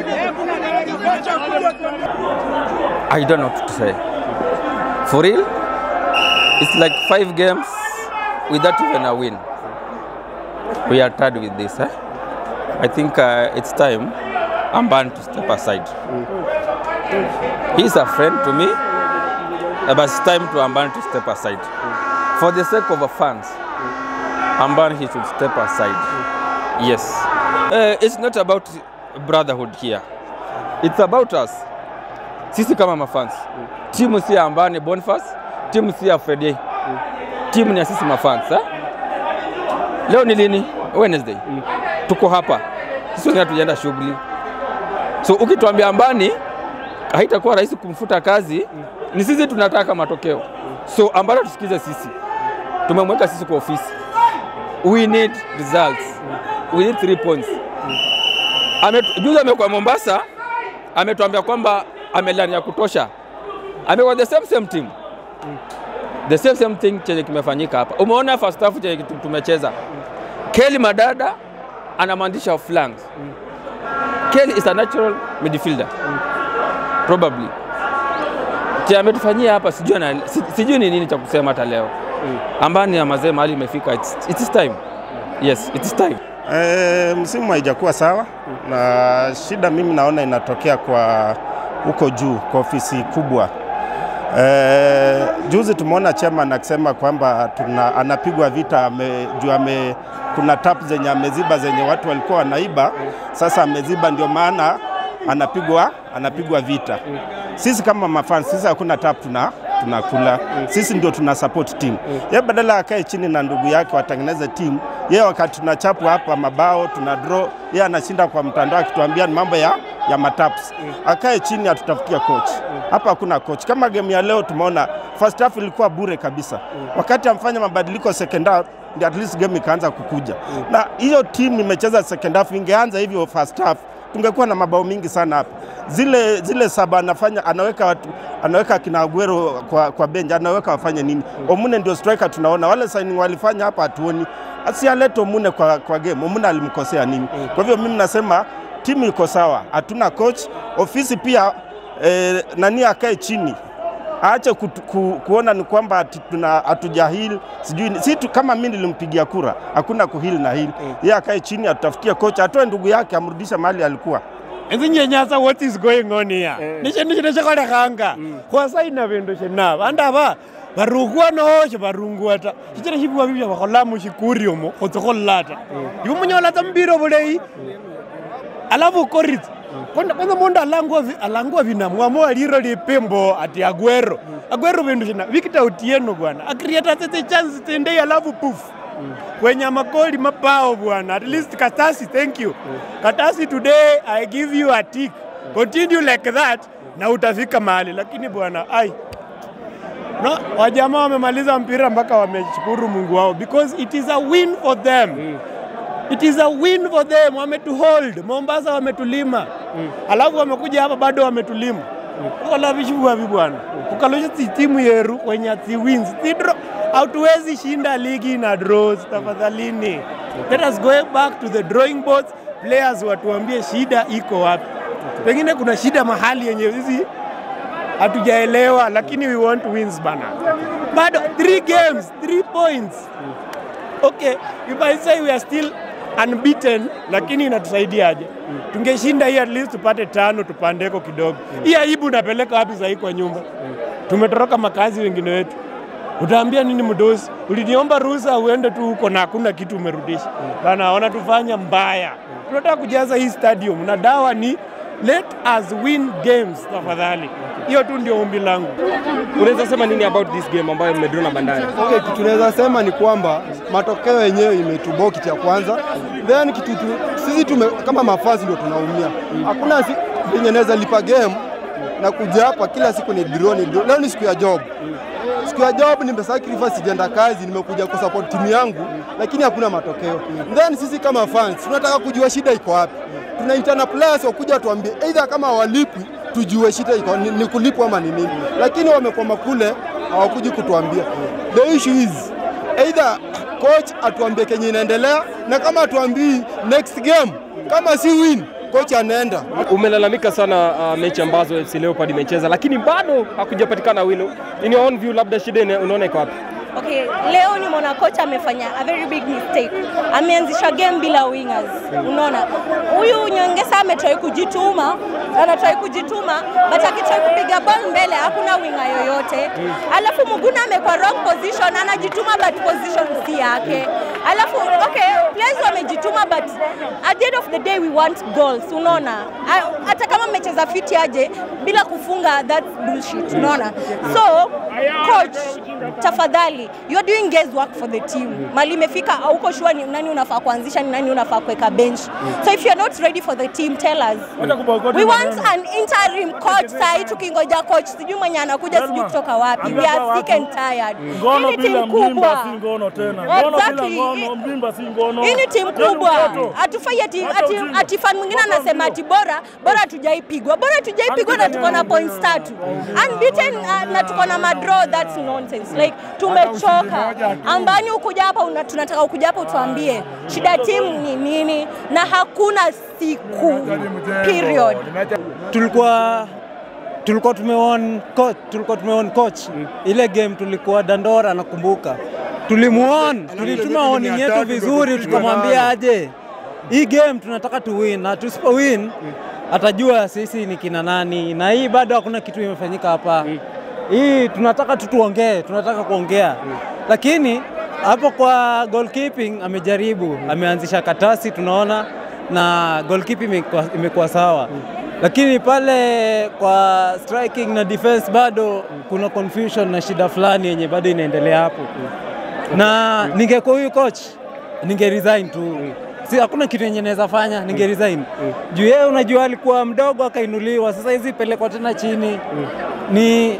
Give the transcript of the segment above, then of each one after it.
I don't know what to say. For real, it's like 5 games without even a win. We are tired with this. Eh? I think it's time Ambani to step aside. He's a friend to me, but it's time to Ambani to step aside. For the sake of our fans, Ambani, he should step aside. Yes. It's not about brotherhood here. It's about us. Sisi kama mafans. Timu si ya Ambani Boniface, timu si ya Freddy. Timu ni ya sisi mafans. Eh? Leo ni lini? Wednesday. Tuko hapa. Sisi wengine hatujaenda shughuli. So ukituambia Ambani haitakuwa rahisi kumfuta kazi, ni sisi tunataka matokeo. So Ambani tusikize sisi. Tumemweka sisi kwa ofisi. We need results. We need 3 points. Juzi amekuwa Mombasa, ametuambia kwamba amelani ya kutosha. Amekuwa the same team. The same thing chenye kimefanyika hapa. Umeona first half chenye tumecheza. Kelly Madada anamandisha flanks. Kelly is a natural midfielder. Probably. Tia ametufanyia hapa sijui ni nini cha kusema hata leo. Ambani ya mazee mahali imefika, it is time. Yes, it is time. Msimu haijakuwa sawa na shida mimi naona inatokea kwa huko juu kwa ofisi kubwa. Juzi tumeona chairman akisema kwamba anapigwa vita kuna tap zenye ameziba zenye watu walikuwa wanaiba, sasa ameziba ndio maana anapigwa vita. Sisi kama mafans, sisi hakuna tap tunakula. Sisi ndio tuna support team. Yeye badala akae chini na ndugu yake watengeneze team. Yeye wakati tunachapwa hapa mabao, tuna draw, yeye anashinda kwa mtandao akituambia ni mambo ya mataps. Akae chini atutafutia coach. Hapa hakuna coach. Kama game ya leo tumeona first half ilikuwa bure kabisa. Wakati amfanya mabadiliko second half, ndio at least game ikaanza kukuja. Na hiyo team imecheza second half, ingeanza hivyo first half tungekuwa na mabao mingi sana hapa. Zile saba anafanya, anaweka watu, anaweka kina Aguero kwa bench, anaweka wafanye nini? Omune ndio striker tunaona. Wale signing walifanya hapa hatuoni. Asialete Omune kwa game. Omune alimkosea nini? Kwa hivyo mimi nasema timu iko sawa. Hatuna coach, ofisi pia nani akae chini. Aache kuona ni kwamba hatujahil, sijui si kama mimi nilimpigia kura, hakuna kuhil na hil. Yeye akae chini atutafutie coach, atoe ndugu yake amrudishe mahali alikuwa. Nzinyenyasa what is going on here? Nishe kole khanga. Khwasa ina bindu shena. Banda ba barugwa no barungwa ta. Shichira shibwa bibya bakhola mu shikuri omo khotsokolla ta. Yumunyola ta mbiro buleyi. Alafu korit. Kwanza mundu alangwa vinamwa mo aliro lipembo ati Aguero. Aguero bindu shena. Victor Otieno bwana. Akreata tete chance tende alafu poof. Kwenye makoli mabao bwana. At least Katasi, thank you. Katasi, today I give you a tick. Continue like that na utafika mahali. Lakini bwana, ai. No, wajamaa wamemaliza mpira mpaka wameshukuru Mungu wao because it is a win for them. It is a win for them. Wametuhold. Mombasa wametulima. Alafu wamekuja hapa bado wametulima. Wala vishuwa bwana. Ukalosha timu yeru kwenye wins. Hatuwezi shinda ligi na draws tafadhalini. Let us go back to the drawing boards. Players watuambie shida iko wapi. Pengine kuna shida mahali yenye sisi hatujaelewa, lakini we want wins bana. Bado 3 games, 3 points. Okay, if I say we are still unbeaten, lakini inatusaidiaje? Tungeshinda hii at least tupate 5 tupandeko kidogo. Hii aibu napeleka wapi sasa kwa nyumba? Tumetoroka makazi wengine wetu. Utaambia nini mdosi? Uliniomba ruhusa uende tu huko na hakuna kitu umerudisha. Bana wanatufanya mbaya. Tunataka kujaza hii stadium na dawa ni let us win games tafadhali. Hiyo tu ndio ombi langu. Unaweza sema nini about this game ambayo mmedraw na Bandari? Okay, kitu tunaweza sema ni kwamba matokeo yenyewe imetuboki cha kwanza. Then kitu sisi kama mafans ndio tunaumia. Hakuna yenye naweza lipa game na kuja hapa kila siku ni draw ni draw. Leo ni siku ya job. Siku ya job nimesacrifice sijaenda kazi, nimekuja kusupport timu yangu lakini hakuna matokeo. Then sisi kama fans tunataka kujua shida iko wapi. Tunaitana players wakuja tuambie either kama walipi tujue shida iko ni kulipwa ama ni nini. Lakini wamekwama kule hawakuji kutuambia. The issue is either coach atuambie kenye inaendelea, na kama atuambii next game kama si win Kocha anaenda. Umelalamika sana mechi ambazo FC Leopard imecheza lakini bado hakujapatikana win. In your own view, labda shida unaona iko wapi? Okay, leo nimeona kocha amefanya a very big mistake. Ameanzisha game bila wingers. Unaona? Huyu Nyongesa ametry kujituma, anatry kujituma, but akitry kupiga ball mbele hakuna winger yoyote. Alafu Muguna amekuwa wrong position, anajituma but position si yake. Alafu okay, players wamejituma but at the end of the day we want goals, unaona? Hata kama mmecheza fiti aje bila kufunga, that's bullshit, unaona? So coach, tafadhali, you're doing guesswork for the team. Mali imefika huko sure ni nani unafaa kuanzisha, ni nani unafaa kuweka bench. So if you're not ready for the team, tell us. We want an interim coach. Sai tukingoja coach sijui mwenye anakuja sijui kutoka wapi. We are sick and tired. Ngono bila mimba si ngono tena. Ngono bila ngono, mimba si ngono. Hii ni timu kubwa. Hatufai ati fan mwingine anasema ati bora hatujaipigwa. Bora hatujaipigwa na tuko na points 3. Unbeaten na tuko na madraw, that's nonsense. Like tumechoka. Ambani ukuja hapa tunataka ukuja hapa utuambie shida timu ni nini, na hakuna siku period. Tulikuwa tumeon coach, coach. Ile game tulikuwa Dandora, nakumbuka. Tulimuon, tulituma warning yetu vizuri, tukamwambia aje hii game tunataka tu win, na tusipo win atajua sisi ni kina nani, na hii bado hakuna kitu imefanyika hapa. Hii tunataka tutuongee, tunataka kuongea. Lakini hapo kwa goalkeeping amejaribu, ameanzisha Katasi tunaona, na goalkeeping imekuwa sawa. Lakini pale kwa striking na defense bado kuna confusion na shida fulani yenye bado inaendelea hapo. Na ningekuwa huyu coach ninge resign tu. Si hakuna kitu yenye naweza fanya, ninge resign. Juu yeye unajua alikuwa mdogo akainuliwa, sasa hizi pelekwa tena chini. Ni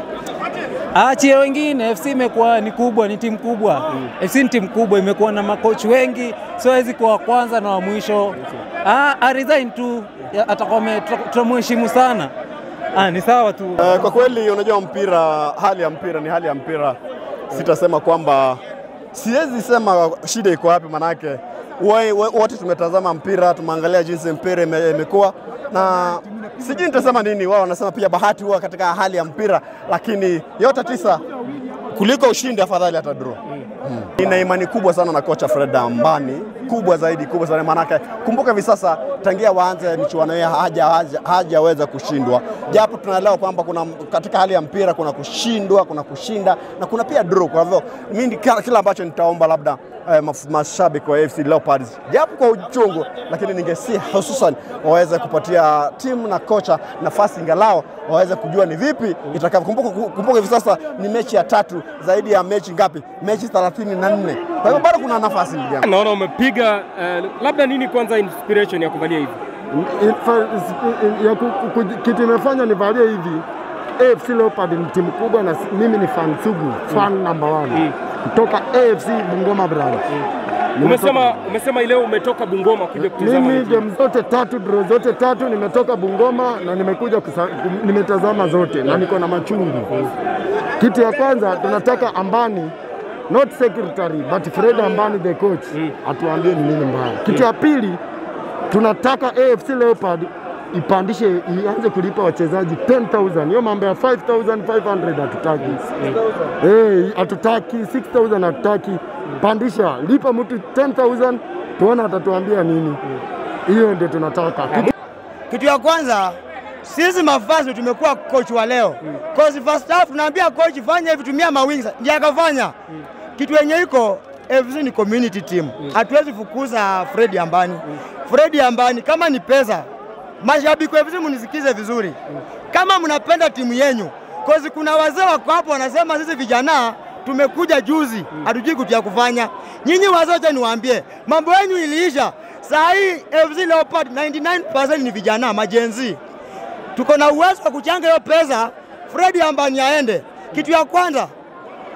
aachie wengine. FC imekuwa ni kubwa, ni timu kubwa. FC ni timu kubwa, imekuwa na makochi wengi, so haizi kuwa kwanza na wa mwisho. A resign tu, atakuwa tutamheshimu sana. Ni sawa tu. Kwa kweli unajua mpira, hali ya mpira ni hali ya mpira. Sitasema kwamba siwezi sema shida iko wapi, manake wote tumetazama mpira, tumeangalia jinsi mpira imekuwa, na sijui nitasema nini. Wao wanasema pia bahati huwa katika hali ya mpira, lakini yote tisa kuliko ushindi afadhali hata draw. Nina imani kubwa sana na kocha Fred Ambani, kubwa zaidi, kubwa sana, manake kumbuka hivi sasa tangia waanze michuano hii hajaweza kushindwa. Japo tunaelewa kwamba kuna katika hali ya mpira kuna kushindwa, kuna kushinda na kuna pia draw. Kwa hivyo mimi kila ambacho nitaomba labda mashabiki wa AFC Leopards, japo kwa uchungu, lakini ningesi hususan waweze kupatia timu na kocha nafasi ingalao waweze kujua ni vipi itakavyo. Kumbuka hivi sasa ni mechi ya 3, zaidi ya mechi ngapi? Mechi 34. Kwa hivyo bado kuna nafasi ndugu yangu. Naona umepiga labda nini kwanza inspiration ya kuvalia hivi? Kitu imefanya nivalie hivi, AFC Leopards ni timu kubwa na mimi ni fan sugu, fan number 1. Kutoka AFC Bungoma branch. Umesema leo umetoka Bungoma kuja kutazama. Mimi game zote 3, draw zote 3 nimetoka Bungoma na nimekuja nimetazama zote na niko na machungu. Kitu ya kwanza tunataka Ambani, not secretary but Fred Ambani the coach, atuambie ni nini mbaya. Kitu ya pili tunataka AFC Leopard ipandishe, ianze kulipa wachezaji 10,000. Hiyo mambo ya 5,500 hatutaki. Hatutaki 6,000 hatutaki. Pandisha, lipa mtu 10,000 tuone atatuambia nini. Hiyo ndio tunataka. Kitu ya kwanza sisi mafans tumekuwa coach wa leo. Cause first half tunaambia coach fanya hivi, tumia mawings, ndiye akafanya. Kitu yenye iko FC ni community team. Hatuwezi fukuza Fred Ambani. Fred Ambani kama ni pesa, mashabiki wa FC mnisikize vizuri. Kama mnapenda timu yenu, cause kuna wazee wako hapo wanasema sisi vijana tumekuja juzi, hatujui kitu ya kufanya. Nyinyi wazee acha niwaambie, mambo yenu iliisha. Saa hii FC Leopard 99% ni vijana majenzi. Tuko na uwezo wa kuchanga hiyo pesa, Fred Ambani aende. Kitu ya kwanza,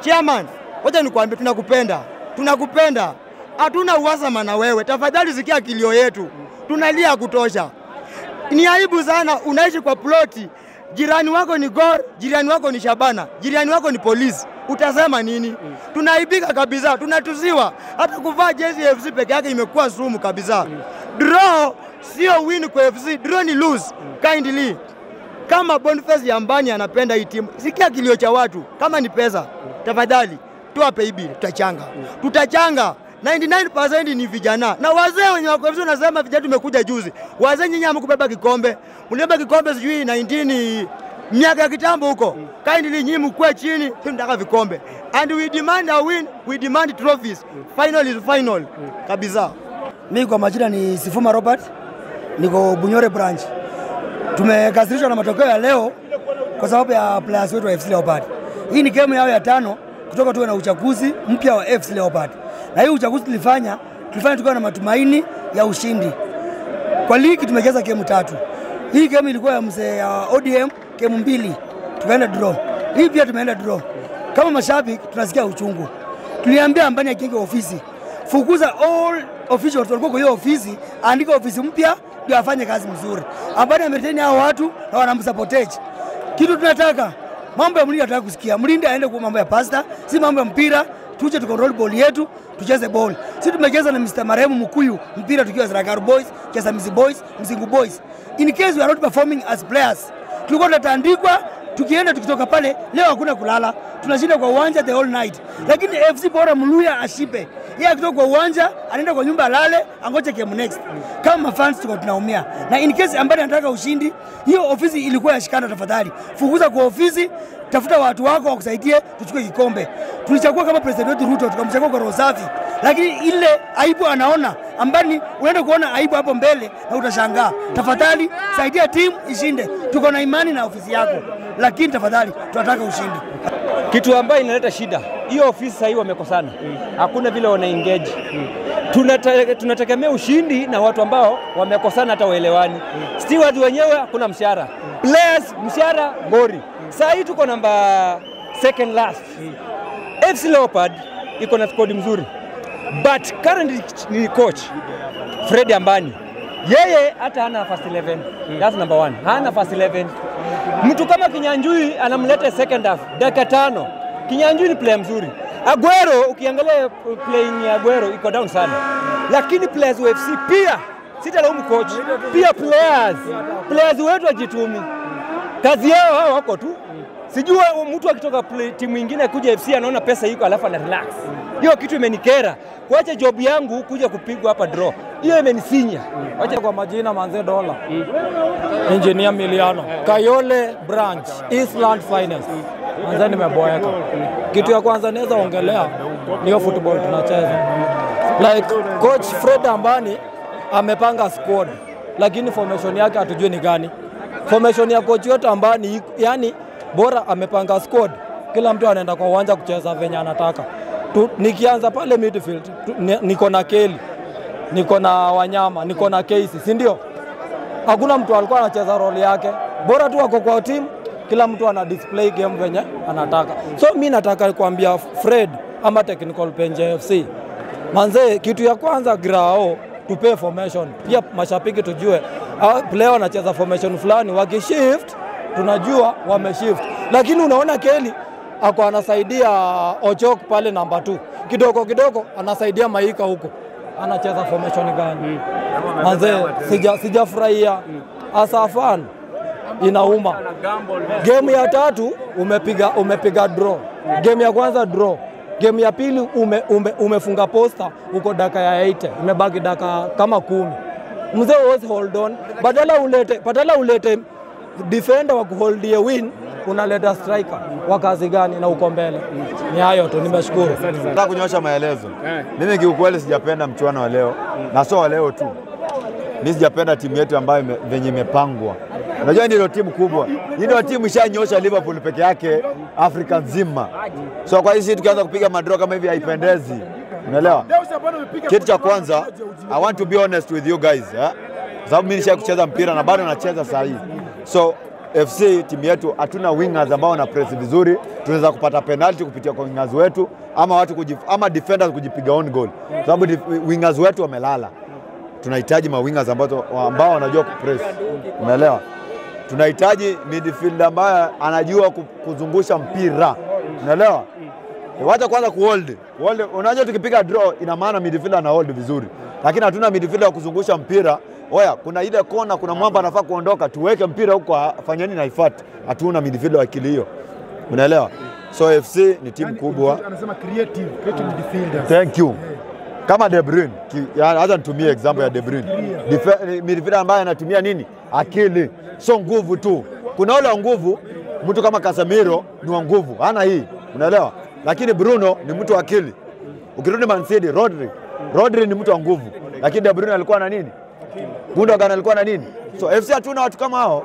chairman, wacha nikwambie tunakupenda. Tunakupenda. Hatuna uhasama na wewe. Tafadhali sikia kilio yetu. Tunalia kutosha. Ni aibu sana unaishi kwa ploti, jirani wako ni Gor, jirani wako ni Shabana, jirani wako ni polisi. Utasema nini? Tunaibika kabisa, tunatuziwa. Hata kuvaa jezi FC peke yake imekuwa sumu kabisa. Draw Sio win kwa FC, draw ni lose. Kindly. Kama Boniface Ambani anapenda hii timu, sikia kilio cha watu. Kama ni pesa, tafadhali toa pay bill, tutachanga. Tutachanga. 99% ni vijana. Na wazee wenye wako FC wanasema vijana tumekuja juzi. Wazee nyinyi hamkubeba kikombe. Mlibeba kikombe sijui 19 miaka ya kitambo huko. Kindly nyinyi mkue chini, tunataka vikombe. And we demand a win, we demand trophies. Final is final. Kabisa. Mimi kwa majina ni Sifuma Robert, niko Bunyore branch. Tumekasirishwa na matokeo ya leo kwa sababu ya players wetu wa FC Leopard. Hii ni game yao ya 5 kutoka tuwe na uchaguzi mpya wa FC Leopard. Na hii uchaguzi tulifanya tukiwa na matumaini ya ushindi. Kwa ligi tumecheza game 3. Hii game ilikuwa ya mzee ya ODM, game 2 tukaenda draw. Hii pia tumeenda draw. Kama mashabiki tunasikia uchungu. Tuliambia Ambani ajenge ofisi. Fukuza all officials walikuwa kwa hiyo ofisi, andika ofisi mpya ndio afanye kazi mzuri. Ambani ameretain hao watu na wanamsabotage. Kitu tunataka mambo ya Mlindi tunataka kusikia. Mlindi aende kwa mambo ya pasta, si mambo ya mpira. Tuje tukontrol ball yetu, tucheze ball. Sisi tumecheza na Mr. Marehemu Mkuyu mpira tukiwa Ziragaru Boys, Chesamizi Boys, Mzingu Boys. In case we are not performing as players, tulikuwa tunatandikwa, tukienda tukitoka pale, leo hakuna kulala. Tunashinda kwa uwanja the whole night. Lakini FC bora Mluya ashipe. Yeye akitoka kwa uwanja, anaenda kwa nyumba alale, angoje game next. Kama fans tuko tunaumia. Na in case ambaye anataka ushindi, hiyo ofisi ilikuwa yashikana tafadhali. Fukuza kwa ofisi, tafuta watu wako wakusaidie tuchukue kikombe. Tulichagua kama president wetu Ruto, tukamchagua kwa roho safi. Lakini ile aibu anaona, ambani unaenda kuona aibu hapo mbele na utashangaa. Tafadhali saidia timu ishinde. Tuko na imani na ofisi yako. Lakini tafadhali tunataka ushindi. Kitu ambayo inaleta shida, hiyo ofisi sasa hivi wamekosana. Hakuna vile wana engage. Tunategemea ushindi na watu ambao wamekosana hata waelewani. Steward wenyewe hakuna mshahara. Players mshahara ngori. Sasa hii tuko namba second last. FC Leopard iko na squad mzuri. But currently ni coach Fred Ambani. Yeye hata hana first 11. That's number 1. Hana first 11. Mtu kama Kinyanjui anamleta second half dakika 5. Kinyanjui ni player mzuri. Aguero ukiangalia playing ya Aguero iko down sana. Lakini players wa FC pia sitalaumu coach, pia players wetu wajitumi. Kazi yao hao wako tu. Sijua mtu akitoka timu nyingine kuja FC anaona pesa iko alafu ana relax. Hiyo kitu imenikera. Kuacha job yangu kuja kupigwa hapa draw. Hiyo imenisinya. Wacha kwa majina Manze Dola. Engineer Miliano. Kayole Branch, Eastland Finance. Manze nimeboeka. Kitu ya kwanza naweza ongelea ni football tunacheza. Like coach Fred Ambani amepanga squad, lakini formation yake hatujui ni gani. Formation ya coach yote Ambani, yani bora amepanga squad, kila mtu anaenda kwa uwanja kucheza venye anataka. Nikianza pale midfield, niko na Kelly, niko na Wanyama, niko na Casey, si ndio? Hakuna mtu alikuwa anacheza role yake. Bora tu wako kwa team, kila mtu ana display game venye anataka. So mimi nataka kuambia Fred ama technical bench FC, manze, kitu ya kwanza grao tupe formation. Pia mashabiki tujue player wanacheza formation fulani, wakishift tunajua wameshift. Lakini unaona Kelly ako anasaidia Ochok pale namba 2. Kidogo kidogo anasaidia Maika huko. Anacheza formation gani? Manze, sijafurahia. As a fan inauma. Game ya tatu umepiga draw. Game ya kwanza draw. Game ya pili umefunga posta uko dakika ya 8. Imebaki dakika kama 10. Mzee was hold on. Badala ulete defender wa kuholdie win, unaleta striker wa kazi gani na uko mbele? Ni hayo tu, nimeshukuru. Nataka kunyosha maelezo. Mimi kiukweli sijapenda mchuano wa leo, na sio wa leo tu. Mimi sijapenda timu yetu ambayo venye imepangwa. Unajua ndio timu kubwa. Ndio timu ishanyosha Liverpool peke yake Afrika nzima. So kwa hiyo tukianza kupiga madraw kama hivi haipendezi. Unaelewa? Kitu cha kwanza, I want to be honest with you guys, eh? Sababu mimi nisha kucheza mpira na bado nacheza saa hii. So FC timu yetu hatuna wingers ambao wana press vizuri. Tunaweza kupata penalty kupitia kwa wingers wetu ama watu ama defenders kujipiga on goal. Sababu wingers wetu wamelala. Tunahitaji ma wingers ambao wanajua kupress. Unaelewa? Tunahitaji midfielder ambaye anajua kuzungusha mpira. Unaelewa? Wacha kwanza kuhold. Unajua tukipiga draw ina maana midfielder ana hold vizuri. Lakini hatuna midfielder wa kuzungusha mpira Oya, kuna ile kona, kuna mwamba anafaa kuondoka, tuweke mpira huko, afanye nini haifuati. Hatuna midfielder wa akili hiyo. Unaelewa? So FC ni timu kubwa. Anasema creative midfielders. Thank you. Kama De Bruyne, hata nitumie example ya De Bruyne. Midfielder ambaye anatumia nini? Akili. So nguvu tu. Kuna ule nguvu, mtu kama Casemiro ni wa nguvu, hana hii. Unaelewa? Lakini Bruno ni mtu wa akili. Ukirudi Man City, Rodri ni mtu wa nguvu. Lakini De Bruyne alikuwa na nini? Gundogan alikuwa na nini? So FC hatuna watu kama hao.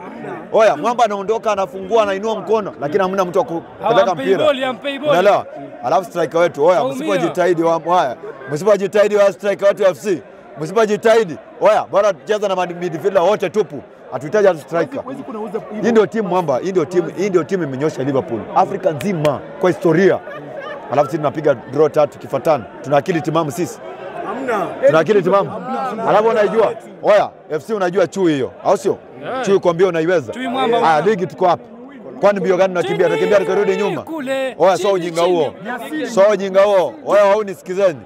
Oya, mwamba anaondoka, anafungua, anainua mkono, lakini hamna mtu wa kupeleka mpira. Unaelewa? Alafu striker wetu, oya, msipojitahidi haya. Msipojitahidi wa striker wetu FC. Msipojitahidi, oya, bora tucheza na midfielder wote tupu. Hatuhitaji hata striker. Hii ndio timu mwamba, hii ndio timu imenyosha Liverpool Afrika nzima kwa historia. Alafu sisi tunapiga draw 3 kifuatana. Tuna akili timamu sisi. Tuna akili timamu. Alafu unaijua. Oya, FC unajua chui hiyo, au sio? Chui kwa mbio unaiweza. Haya, ligi tuko hapa. Kwani mbio gani tunakimbia? Tunakimbia tukirudi nyuma. Oya, sio ujinga huo. Sio ujinga huo. Oya, wao nisikizeni.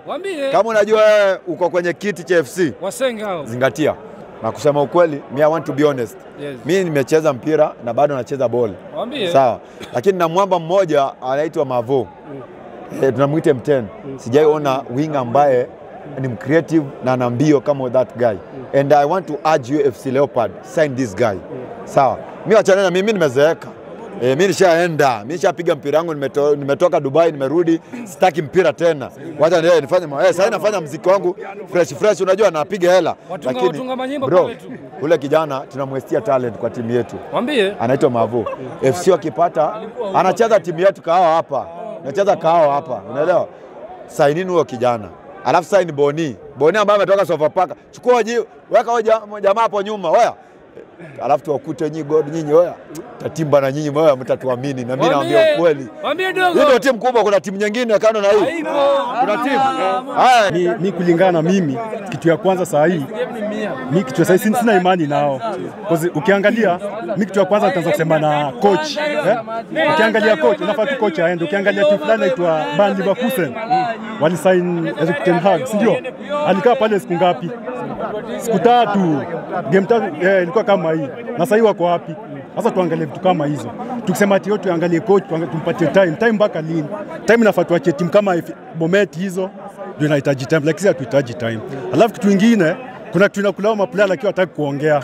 Kama unajua uko kwenye kiti cha FC, wasenga hao. Zingatia. Na kusema ukweli, me I want to be honest. Yes. Mimi nimecheza mpira na bado nacheza ball. Sawa. Lakini na mwamba mmoja anaitwa Mavo. Tunamuita M10. Sijaiona winger ambaye ni creative na ana mbio kama that guy. And I want to urge you FC Leopard, sign this guy. Sawa. Mimi achana na mimi nimezeeka. Mimi nishaenda, mimi nishapiga mpira wangu, nimetoka Dubai, nimerudi, sitaki mpira tena. Wacha ndio nifanye, sasa nafanya muziki wangu fresh, unajua napiga hela. Lakini bro, ule kijana tunamwestia talent kwa timu yetu. Mwambie. Anaitwa Mavo. FC akipata anacheza timu yetu kahawa hapa. Anacheza kahawa hapa, unaelewa? Sainini huyo kijana. Alafu sign Boni. Boni ambaye ametoka Sofapaka. Chukua weka huyo jamaa hapo nyuma, oya. Alafu tuwakute nyinyi God nyinyi, oya. Tatimba na nyinyi oya, mtatuamini na mimi naambia ukweli. Mwambie dogo. Hii ndio timu kubwa, kuna timu nyingine kando na hii. Kuna timu. Haya, mimi kulingana na mimi kitu ya kwanza saa hii mimi kitu saa hii sina imani nao. Because ukiangalia mimi kitu ya kwanza nitaanza kusema na coach. Ukiangalia coach, inafaa tu coach aende. Ukiangalia timu fulani inaitwa Bayer Leverkusen. Walisign Erik ten Hag, si ndio? Alikaa pale siku ngapi? Siku tatu. Game tatu ilikuwa kama hii. Na sasa hii wako wapi? Sasa tuangalie vitu kama hizo. Tukisema ati yote tuangalie coach, tumpatie time. Time mpaka lini? Time inafaa tuache timu kama Bomet hizo ndio inahitaji time, lakini hatuhitaji time. Alafu kitu kingine, kuna kitu inakulao maplayer lakini hataki kuongea.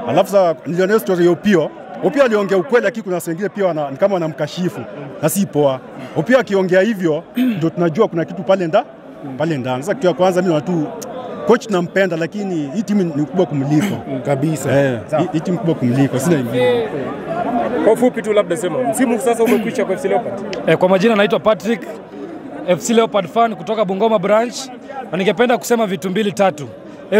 Alafu sasa niliona story ya Opio. Opio aliongea ukweli, lakini kuna wengine pia ni kama wanamkashifu na si poa. Opio akiongea hivyo ndio tunajua kuna kitu pale ndani. Sasa kitu ya kwanza mimi na tu coach nampenda, lakini hii timu ni kubwa kumliko kabisa. Hii timu kubwa kumliko, sina ingine. Kwa ufupi tu labda sema, msimu sasa umekwisha kwa FC Leopard. Kwa majina naitwa Patrick, FC Leopard fan kutoka Bungoma branch, na ningependa kusema vitu mbili tatu.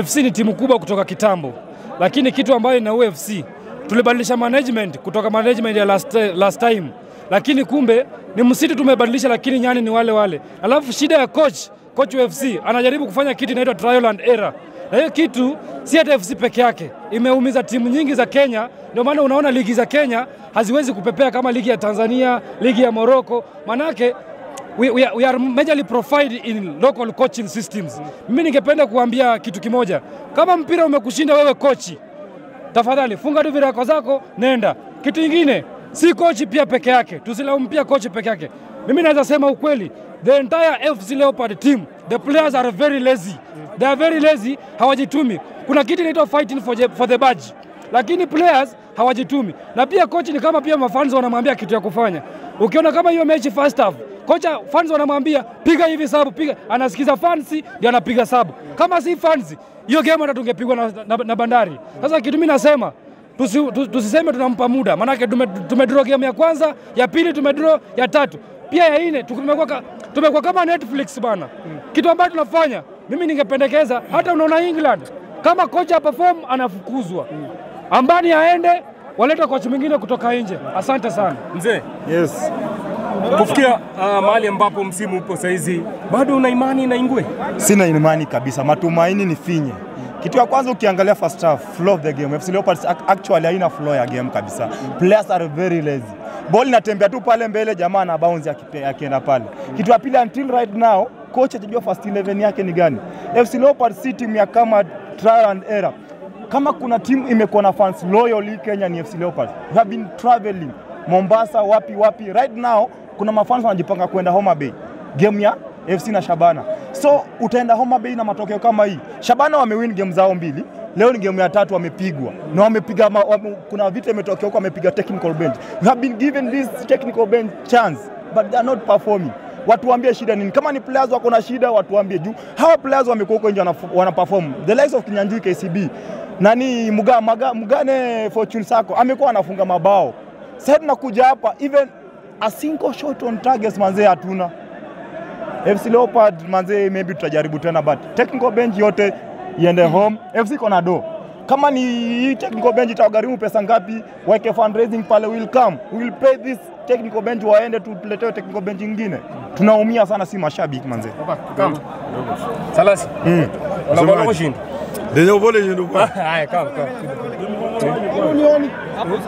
FC ni timu kubwa kutoka kitambo, lakini kitu ambayo ina UFC, tulibadilisha management kutoka management ya last time, lakini kumbe ni msitu tumebadilisha, lakini nyani ni wale wale. Alafu shida ya coach UFC anajaribu kufanya kitu inaitwa trial and error. Na hiyo kitu si hata FC peke yake, imeumiza timu nyingi za Kenya. Ndio maana unaona ligi za Kenya haziwezi kupepea kama ligi ya Tanzania, ligi ya Morocco. Manake we are majorly profiled in local coaching systems. Mimi ningependa kuambia kitu kimoja. Kama mpira umekushinda wewe kochi, tafadhali funga tu virako zako, nenda. Kitu kingine, si kochi pia peke yake, tusilaumu pia kochi peke yake. Mimi naweza sema ukweli, the entire FC Leopard team, the players are very lazy. They are very lazy, hawajitumi. Kuna kitu inaitwa fighting for the badge. Lakini players hawajitumi. Na pia coach ni kama pia mafans wanamwambia kitu ya kufanya. Ukiona kama hiyo mechi first half, kocha fans wanamwambia piga hivi sabu, piga, anasikiza fans ndio anapiga sabu. Kama si fans, hiyo game hata tungepigwa na Bandari. Sasa kitu mimi nasema, tusiseme tunampa muda, maana yake tumedraw game ya kwanza, ya pili tumedraw, ya tatu, pia ya nne tumekuwa kama Netflix bana. Kitu ambacho tunafanya, mimi ningependekeza hata unaona England kama kocha perform anafukuzwa. Ambani aende, waleta kocha mwingine kutoka nje. Asante sana. Mzee. Yes. Kufikia mahali ambapo msimu upo saizi, bado una imani na Ingwe? Sina imani kabisa. Matumaini ni finye. Kitu ya kwanza ukiangalia first half, flow of the game. FC Leopards actually haina flow ya game kabisa. Players are very lazy. Ball inatembea tu pale mbele, jamaa na bounce akienda pale. Kitu ya pili, until right now coach hajajua first 11 yake ni gani. FC Leopards si timu ya kama trial and error. Kama kuna timu imekuwa na fans loyal Kenya ni FC Leopards. We have been traveling Mombasa, wapi wapi. Right now kuna mafans wanajipanga kwenda Homa Bay, game ya FC na Shabana. So utaenda Homa Bay na matokeo kama hii. Shabana wamewin game zao 2. Leo ni game ya 3 wamepigwa. Na wamepiga kuna vita imetokea huko, wamepiga technical bench. We have been given this technical bench chance but they are not performing. Watu waambie shida nini? Kama ni players wako na shida watu waambie juu. Hawa players wamekuwa huko nje wana perform. The likes of Kinyanjui KCB, nani Mugane Fortune Sako amekuwa anafunga mabao. Sasa tunakuja hapa even a single shot on targets manze hatuna. FC Leopard manze maybe tutajaribu tena, but technical bench yote iende home. FC kona do. Kama ni technical bench itawagharimu pesa ngapi, weke fundraising pale, will come. We will pay this technical bench waende tuletewe technical bench nyingine. Tunaumia sana si mashabiki manze. Salasi. Unabona kushinda. Ndio vole jindu kwa. Haya kama. Unioni.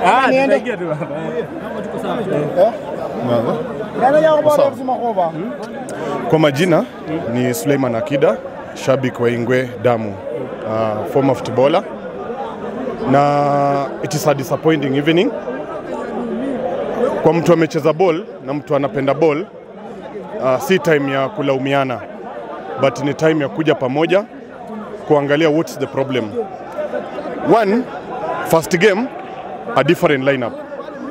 Ah, tuingie tu hapa. Kwa majina ni Suleiman Akida, shabiki wa Ingwe Damu, former footballer. Na it is a disappointing evening. Kwa mtu amecheza ball na mtu anapenda ball, si time ya kulaumiana, but ni time ya kuja pamoja kuangalia what's the problem. One, first game a different lineup.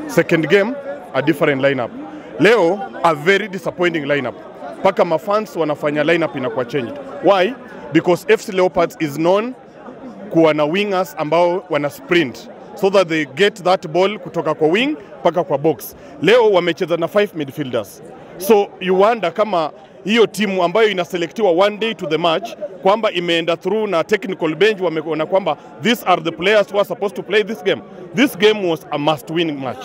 Second game a different lineup. Leo a very disappointing lineup. Paka mafans wanafanya lineup inakuwa changed. Why? Because FC Leopards is known kuwa na wingers ambao wana sprint so that they get that ball kutoka kwa wing paka kwa box. Leo wamecheza na 5 midfielders. So you wonder kama hiyo timu ambayo inaselektiwa one day to the match kwamba imeenda through na technical bench wameona kwamba these are the players who are supposed to play this game. This game was a must win match.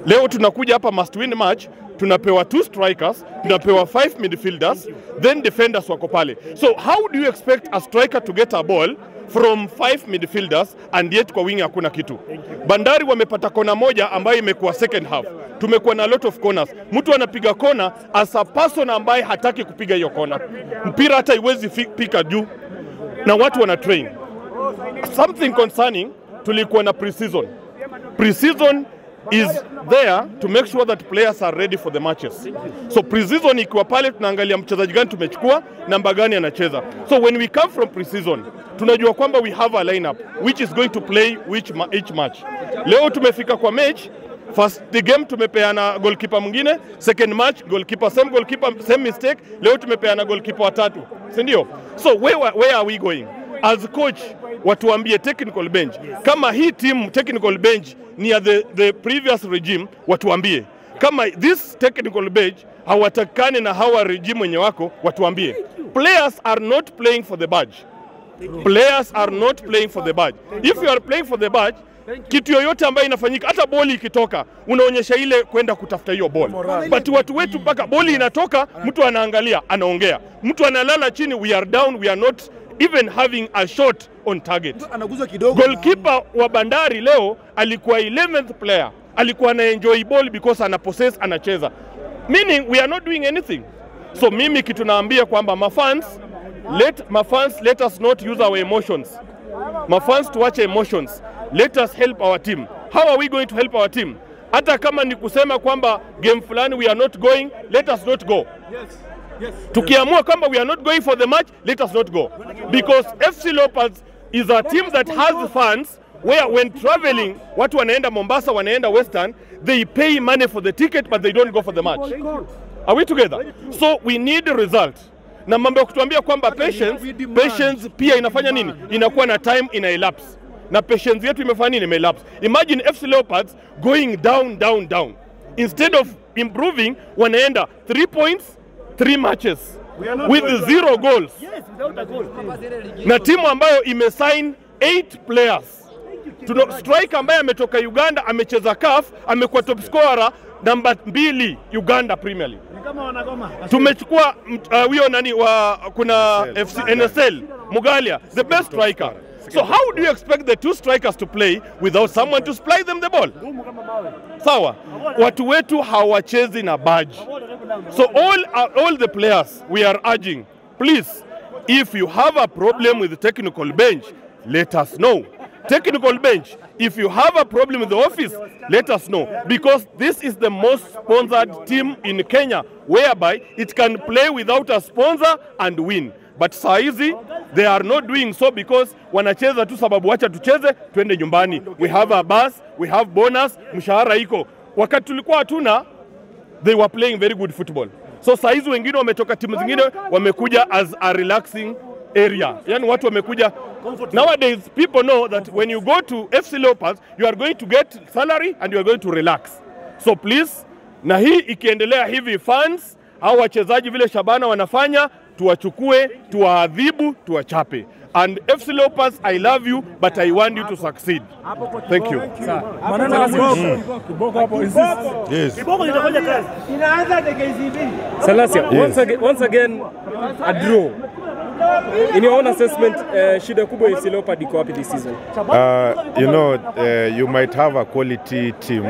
Leo tunakuja hapa must win match, tunapewa 2 strikers, tunapewa 5 midfielders, then defenders wako pale. So how do you expect a striker to get a ball from 5 midfielders and yet kwa wing hakuna kitu? Bandari wamepata kona moja ambayo imekuwa second half. Tumekuwa na lot of corners. Mtu anapiga kona as a person ambaye hataki kupiga hiyo kona. Mpira hata iwezi pika juu na watu wana train. Something concerning, tulikuwa na pre-season. Pre-season is there to make sure that players are ready for the matches. So pre-season ikiwa pale tunaangalia mchezaji gani tumechukua, namba gani anacheza. So when we come from pre-season, tunajua kwamba we have a lineup which is going to play each match. Leo tumefika kwa match, first the game tumepeana goalkeeper mwingine, second match goalkeeper same goalkeeper same mistake, leo tumepeana goalkeeper watatu, si ndio? So where are we going? As coach watuambie technical bench. Kama hii team technical bench ni ya the previous regime, watuambie. Kama this technical bench hawatakani na hawa regime wenye wako, watuambie. Players are not playing for the badge. Players are not playing for the badge. If you are playing for the badge, kitu yoyote ambayo inafanyika, hata boli ikitoka, unaonyesha ile kwenda kutafuta hiyo boli. But watu wetu mpaka boli inatoka, mtu anaangalia, anaongea. Mtu analala chini, we are down, we are not even having a shot on target. Goalkeeper wa Bandari leo alikuwa 11th player. Alikuwa ana enjoy ball because ana possess, anacheza. Meaning we are not doing anything. So mimi kitu naambia kwamba mafans, let us not use our emotions. Mafans tuache emotions. Let us help our team. How are we going to help our team? Hata kama ni kusema kwamba game fulani we are not going, let us not go. Yes. Yes. Tukiamua kwamba we are not going for the match, let us not go. Because FC Leopards is a team that has fans where when traveling, watu wanaenda Mombasa, wanaenda Western, they pay money for the ticket but they don't go for the match. Are we together? So we need a result. Na mambo ya kutuambia kwamba patience pia inafanya nini? Inakuwa na time ina elapse. Na patience yetu imefanya nini? Imelapse. Imagine FC Leopards going down, down, down. Instead of improving, wanaenda 3 points, 3 matches with 0 goals. Yes, without a goal. Na timu ambayo imesign 8 players. Tuna striker ambaye ametoka Uganda, amecheza CAF, amekuwa top scorer namba 2 Uganda Premier League. Tumechukua huyo nani wa kuna FC NSL Mugalia, the best striker. So how do you expect the 2 strikers to play without someone to supply them the ball? Sawa. Watu wetu hawachezi na badge. So all the players we are urging, please, if you have a problem with the technical bench, let us know. Technical bench, if you have a problem with the office, let us know. Because this is the most sponsored team in Kenya, whereby it can play without a sponsor and win. But saizi, they are not doing so because wanacheza tu sababu wacha tucheze, tuende nyumbani. We have a bus, we have bonus, mshahara iko. Wakati tulikuwa hatuna, they were playing very good football. So saizi wengine wametoka timu zingine, wamekuja as a relaxing area. Yani watu wamekuja. Nowadays people know that when you go to FC Leopards, you are going to get salary and you are going to relax. So please, na hii ikiendelea hivi fans au wachezaji vile Shabana wanafanya, tuwachukue, tuwaadhibu, tuwachape. And FC Leopards, I love you, but I want you to succeed. Thank you. Yes. Salasia, once again, a draw. In your own assessment, shida kubwa FC Leopards iko wapi this season? You might have a quality team,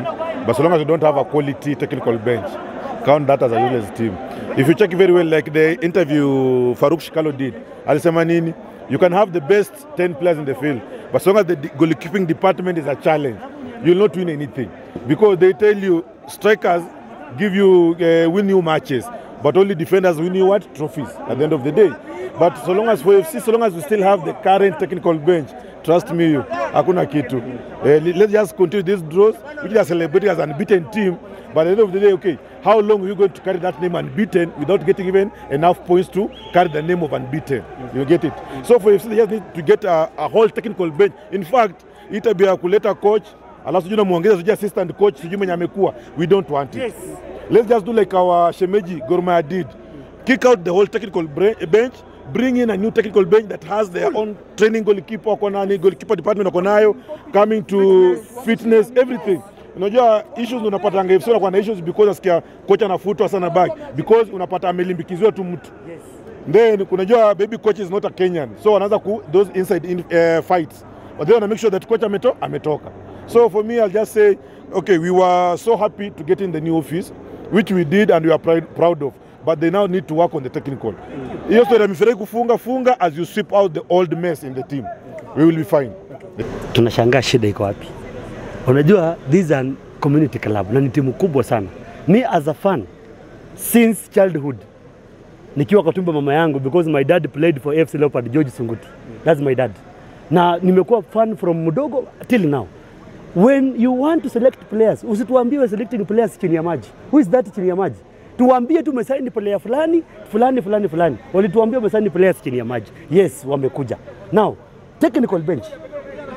but so long as you don't have a quality technical bench, count that as a useless team. If you check very well, like the interview Farouk Shikalo did, alisema nini? You can have the best 10 players in the field, but so long as the goalkeeping department is a challenge, you'll not win anything. Because they tell you strikers give you win you matches, but only defenders win you what? Trophies at the end of the day. But so long as for FC, so long as we still have the current technical bench, trust me, you, hakuna kitu. Let's just continue these draws, which are celebrating as an unbeaten team. But at the end of the day, okay, how long are you going to carry that name unbeaten without getting even enough points to carry the name of unbeaten? You get it? So for FC, they just need to get a whole technical bench. In fact, itabia kuleta coach, alafu sijui namuongeza sijui assistant coach, sijui mwenye amekuwa. We don't want it. Yes. Let's just do like our Shemeji Gor Mahia did. Kick out the whole technical bench, bring in a new technical bench that has their own training goalkeeper, goalkeeper department wako nayo, coming to fitness, everything. Unajua issues unapata FC wanakuwa na issues because nasikia kocha anafutwa sana back because unapata amelimbikiziwa tu mtu. Yes. Then unajua baby coach is not a Kenyan. So wanaanza ku those inside fights. But they want to make sure that coach ametoka. So for me I'll just say okay, we were so happy to get in the new office, which we did and we are proud of. But they now need to work on the technical. Hiyo story ya mifereji kufunga funga as you sweep out the old mess in the team. We will be fine. Tunashangaa shida iko wapi? Unajua this is a community club na ni timu kubwa sana. Me as a fan since childhood nikiwa kwa tumbo mama yangu because my dad played for FC Leopard, George Sunguti. That's my dad. Na nimekuwa fan from mdogo till now. When you want to select players, usituambiwe selecting players chini ya maji. Who is that chini ya maji? Tuambie tumesign player fulani, fulani, fulani, fulani. Walituambia wamesign players chini ya maji. Yes, wamekuja. Now, technical bench.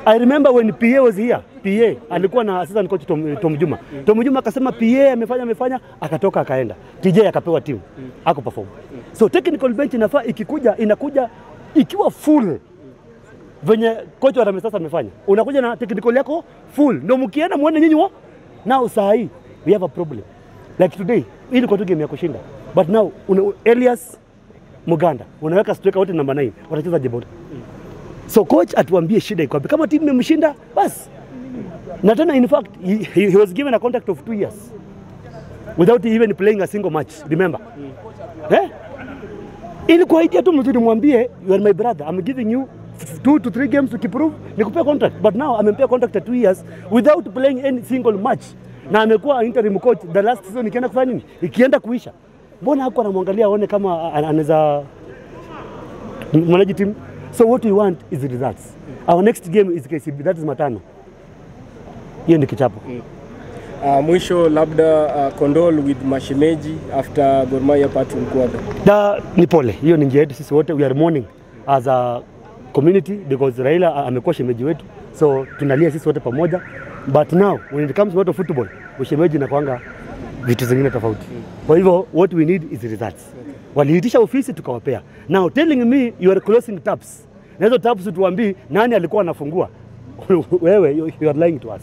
I remember when PA was here, PA alikuwa na assistant coach Tom Juma. Tom Juma akasema PA amefanya, akatoka akaenda. TJ akapewa timu. Ako perform. So technical bench inafaa ikikuja, inakuja ikiwa full. Venye coach wa Ramesasa amefanya. Unakuja na technical yako full. Ndio mkienda muone nyinyi wa. Now saa hii we have a problem. Like today, ilikuwa tu game ya kushinda. But now Elias Muganda unaweka striker wote number 9, watacheza jebol. So coach atuambie shida iko wapi. Kama timu imemshinda bas. Na tena in fact he was given a contract of 2 years without even playing a single match, remember? Eh? Ilikuwa idea tu mzuri, mwambie you are my brother, I'm giving you 2 to 3 games to prove nikupea contract. But now amempea contract ya 2 years without playing any single match. Na amekuwa interim coach the last season ikienda kufanya nini? Ikienda kuisha. Mbona hakuwa anamwangalia aone kama anaweza manage team? So what we want is the results. Our next game is KCB, that is Matano. Hiyo ni kichapo. Mwisho labda condole with mashemeji after Gor Mahia Patrick Mkwada. Da ni pole. Hiyo ni njia yetu sisi wote, we are mourning as a community because Raila amekuwa shemeji wetu. So tunalia sisi wote pamoja. But now when it comes to football, ushemeji na kwanga vitu zingine tofauti. Kwa hivyo what we need is results. Waliitisha ofisi tukawapea. Now telling me you are closing taps. Na hizo taps tuambie nani alikuwa anafungua? Wewe you are lying to us.